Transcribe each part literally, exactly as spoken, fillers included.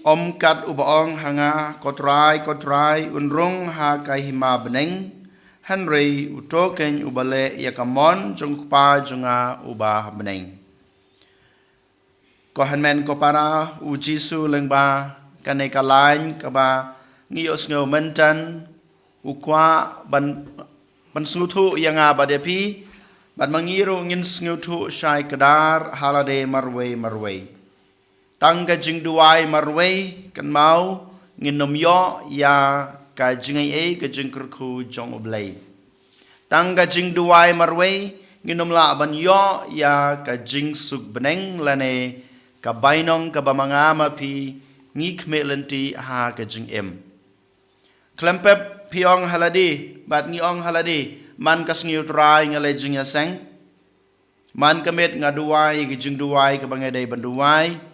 Ym kat uba ong ha nga, Ko Trai, Ko Trai, un rung ha ka hima bneng, hynrei uto keiñ uba leh ïa ka mon jong U Kpa jong nga uba ha bneng. Ko hynmen ko para, U Jisu lyngba kane ka lain kaba ngi ïohsngew mynta, u kwah ban, ban sngewthuh ïa nga bad ïa phi, bad ma ngi ruh ngin sngewthuh shai kdar ha lade marwei marwei. Tang ka jingduwai marwei kynmaw, ngin ym ïoh ïa ka jingaiei, ka jingkyrkhu jong U Blei. Tang ka jingduwai marwei, ngin ym lah ban ïoh ïa ka jingsuk bneng lane ka bainong kaba ma nga ma phi ngi khmih lynti ha ka jingim. Khlem pep phi ong ha lade, bad ngi ong ha lade, man ka sngi U Trai nga leit jingïaseng. Man ka miet nga duwai ka jingduwai kaba nga dei ban duwai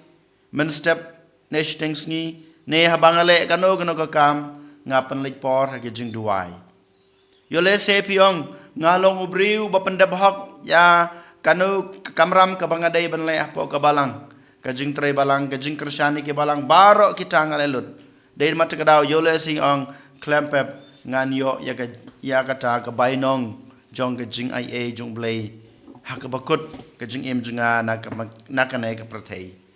mynstep ne shiteng sngi, ne haba nga leh kano kano ka kam, nga pynleit por ha ka jingduwai. Ïoh lehse phi ong, nga long u briew ba pyndep hok ïa kano ka kamram kaba nga dei ban leh hapoh ka balang, ka jingtrei balang, ka jingkyrshan ïa ki balang baroh kita nga leh lut. Dei ma te ka daw, ïoh lehse ong, khlem pep ngan ïoh ïa ka, ïa kata ka bainong jong ka jingaiei jong U Blei ha kaba kut ka jingim jong nga na ka, na kane ka pyrthei.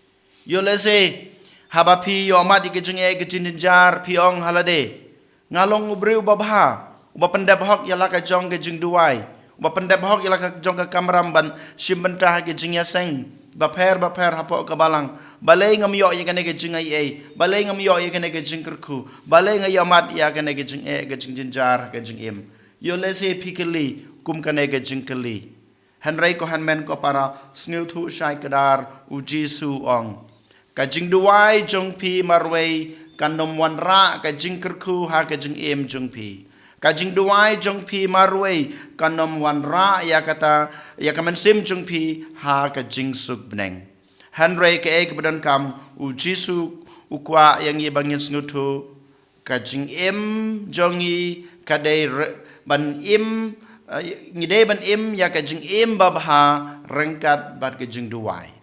Ïoh lehse haba phi ïohmad ïa ka jingeh, ka jingjynjar, phi ong ha lade, nga long u briew uba bha, uba pyndep hok ïa la ka jong ka jingduwai, uba pyndep hok ïa la ka jong ka kamram ban shim bynta ha ka jingïaseng bapher bapher hapoh ka balang. Balei ngam ïoh ïa kane ka jingaiei? Balei ngam ïoh ïa kane ka jingkyrkhu? Balei nga ïohmad ïa kane ka jingeh, ka jingjynjar, ka jingim? Ïoh lehse phi kylli kum kane ka jingkylli. Hynrei ko hynmen ko para, sngewthuh shai kdar, U Jisu ong, ka jingduwai jong phi marwei kan ym wanrah ka jingkyrkhu ha ka jingim jong phi. Ka jingduwai jong phi marwei kan ym wanrah ïa kata, ïa ka mynsiem jong phi ha ka jingsuk bneng. Hynrei kaei kaba donkam, U Jisu u kwah ïa ngi ba ngin sngewthuh, ka jingim jong ngi ka dei re-, ban im, eh, ngi dei ban im ïa ka jingim babha ryngkat bad ka jingduwai.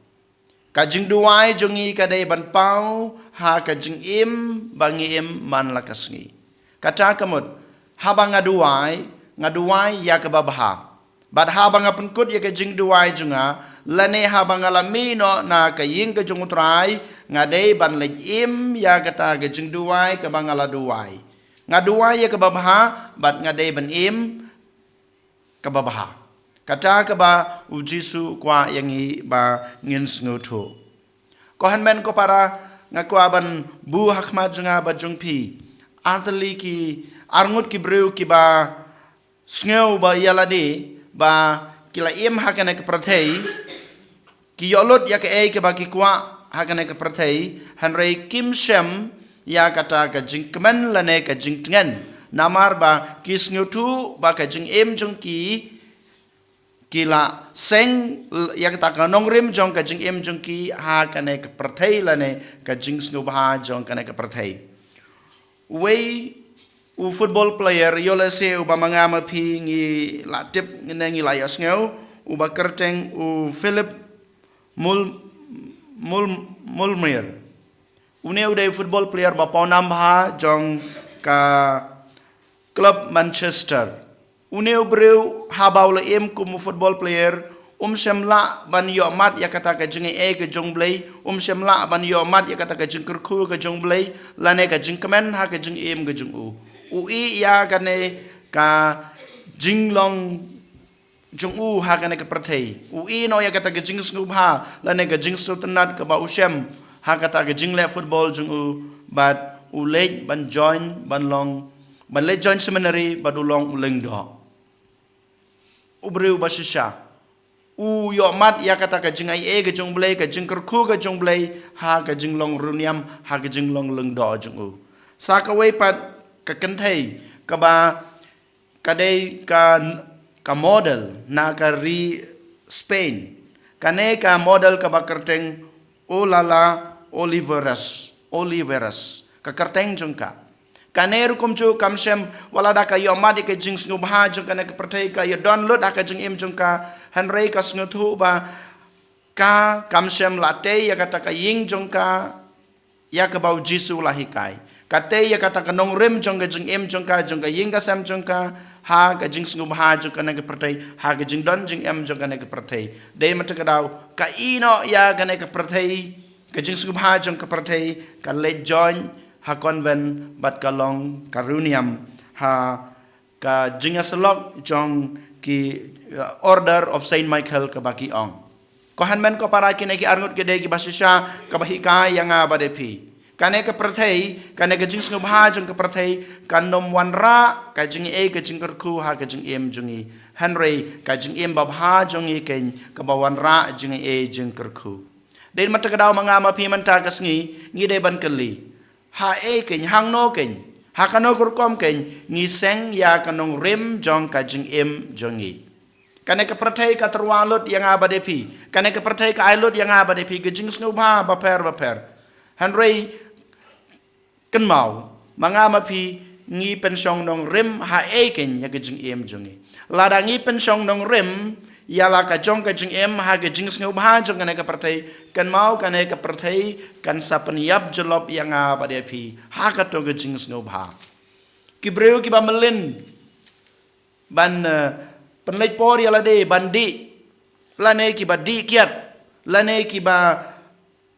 Ka jingduwai jong ngi ka dei ban paw ha ka jingim ba ngi im man la ka sngi. Kata ka mut, haba nga duwai, nga duwai ïa kaba bha. Bad haba nga pynkut ïa ka jingduwai jong nga, lane haba nga la mih noh na ka ïing ka jong U Trai, nga dei ban leit im ïa kata ka jingduwai kaba nga la duwai. Nga duwai ïa kaba bha, bad nga dei ban im kaba bha. Kata kaba U Jisu u kwah ïa ngi ba ngin sngewthuh. Ko hynmen ko para, nga kwah ban buh ha khmat jong nga bad jong phi artylli ki arngut ki briew kiba sngew ba ïa lade ba ki la im ha kane ka pyrthei, ki ïoh lut ïa kaei kaba ki kwah ha kane ka pyrthei, hynrei kim shem ïa kata ka jingkmen lane ka jingtngen. Namar ba ki sngewthuh ba ka jingim jong ki, ki la seng ïa kata ka nongrim jong ka jingim jong ki ha kane ka pyrthei lane ka jingsngewbha jong kane ka pyrthei. Uwei u football player, ïoh lehse uba ma nga ma phi ngi la tip, ngi ne ngi la ïohsngew, uba kyrteng u Philip Mul-, Mul-, Mulmir. Une u dei football player ba pawnam bha jong ka club Manchester. Une u briew haba u la im kum u football player, um shym lah ban ïohmad ïa kata ka jingaiei ka jong U Blei, um shym lah ban ïohmad ïa kata ka jingkyrkhu ka jong U Blei, lane ka jingkmen ha ka jingim ka jong u. U ïeh ïa kane ka jinglong jong u ha kane ka pyrthei. U ïeh noh ïa kata ka jingsngewbha lane ka jingsngewtynnat kaba u shem ha kata ka jingleh football jong u, bad u leit ban join, ban long, ban leit join seminary, bad u long u lyngdoh. U briew ba shisha. U ïohmad ïa kata ka jingaiei ka jong U Blei, ka jingkyrkhu ka jong U Blei, ha ka jinglong riewniam, ha ka jinglong lyngdoh jong u. Sa kawei pat ka kynthei kaba ka dei ka, ka model na ka ri Spain. Kane ka model kaba kyrteng Olalla Oliveras, Oliveras, ka kyrteng jong ka. Kane ruh kumjuh kam shem, wat la da ka ïohmad ïa ka jingsngewbha jong kane ka pyrthei, ka ïadon lut ha ka jingim jong ka, hynrei ka sngewthuh ba ka kam shem la tei ïa kata ka ïing jong ka, ïa kaba u Jisu u la hikai. Ka tei ïa kata ka nongrim jong ka jingim jong ka, jong ka ïing ka sem jong ka, ha ka jingsngewbha jong kane ka pyrthei, ha ka jingdon jingem jong kane ka pyrthei. Dei mynta ka daw ka ïehnoh ïa kane ka pyrthei, ka jingsngewbha jong ka pyrthei ka leit join ha convent bad ka long ka riewniam ha ka jingïasyllok jong ki, uh, Order of Saint Michael kaba ki ong. Ko hynmen ko para, kine ki arngut ki dei kiba shisha kaba hikai ïa nga bad ïa phi. Kane ka pyrthei, kane ka jingsngewbha jong ka pyrthei kan ym wanrah ka jingaiei ka jingkyrkhu ha ka jingim jong ngi. Hynrei ka jingim babha jong ngi keiñ kaba wanrah jingaiei jingkyrkhu. Dei mynta ka daw ma nga ma phi mynta ka sngi ngi dei ban kylli, haei keiñ, hangno keiñ, ha kano ka rukom keiñ ngi seng ïa ka nongrim jong ka jingim jong ngi. Kane ka pyrthei ka tyrwa lut ïa nga bad ïa phi. Kane ka pyrthei ka ai lut ïa nga bad ïa phi ka jingsngewbha bapher bapher. Hynrei kynmaw, ma nga ma phi ngi pynshong nongrim haei keiñ ïa ka jingim jong ngi. Lada ngi pynshong nongrim ïa la ka jong ka jingim ha ka jingsngewbha jong kane ka pyrthei, kynmaw kane ka pyrthei kan sa pynïap jyllop ïa nga bad ïa phi ha kato ka jingsngewbha. Ki briew kiba mlien ban, eh, pynleit por ïa lade ban dih, lane kiba dih kiad, lane kiba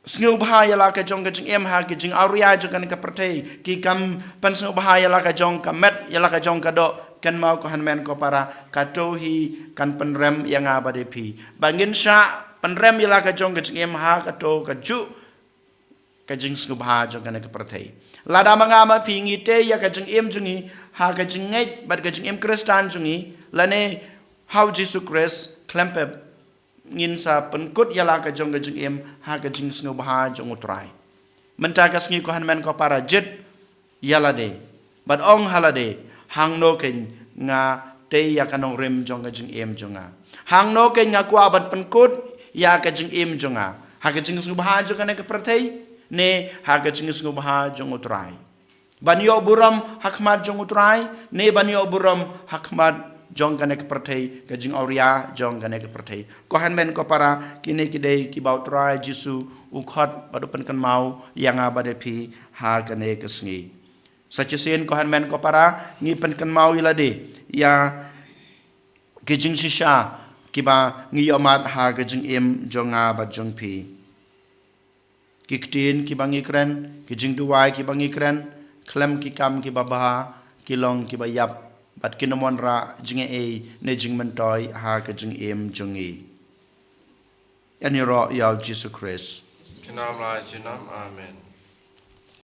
sngewbha ïa la ka jong ka jingim ha ka jingawria jong kane ka pyrthei, ki kam pynsngewbha ïa la ka jong ka met, ïa la ka jong ka doh, kynmaw ko hynmen ko para, kato hi kan pynrem ïa nga bad ïa phi. Ba ngin shah pynrem ïa la ka jong ka jingim ha kato kajuh ka jingsngewbha jong kane ka pyrthei. Lada ma nga ma phi ngi tei ïa ka jingim jong ngi ha ka jingngeit bad ka jingim Khristan jong ngi, lane ha u Jisu Khrist, khlem pep ngin sa pynkut ïa la ka jong ka jingim ha ka jingsngewbha jong u Trai. Mynta ka sngi ko hynmen ko para, jied ïa lade bad ong ha lade, hangno keiñ nga tei ïa ka nongrim jong ka jingim jong nga? Hangno keiñ nga kwah ban pynkut ïa ka jingim jong nga? Ha ka jingsngewbha jong kane ka pyrthei, ne ha ka jingsngewbha jong u Trai? Ban ïoh burom ha khmat jong u Trai, ne ban ïoh burom ha khmat jong kane ka pyrthei, ka jingawria jong kane ka pyrthei? Ko hynmen ko para, kine ki dei kiba u Trai Jisu u khot bad u pynkynmaw ïa nga bad ïa phi ha kane ka sngi. Sa shisien ko hynmen ko para, ngi pynkynmaw ïa lade ïa ki jingshisha kiba ngi ïoh mad ha ka jingim jong nga bad jong phi. Ki ktien kiba ngi kren, ki jingduwai kiba ngi kren, khlem ki kam kiba bha, ki long kiba ïap bad kin ym wanrah jingaiei ne jingmyntoi ha ka jingim jong ngi. Ïaroh ïa u Jisu Khrist. Junom la junom. Amen.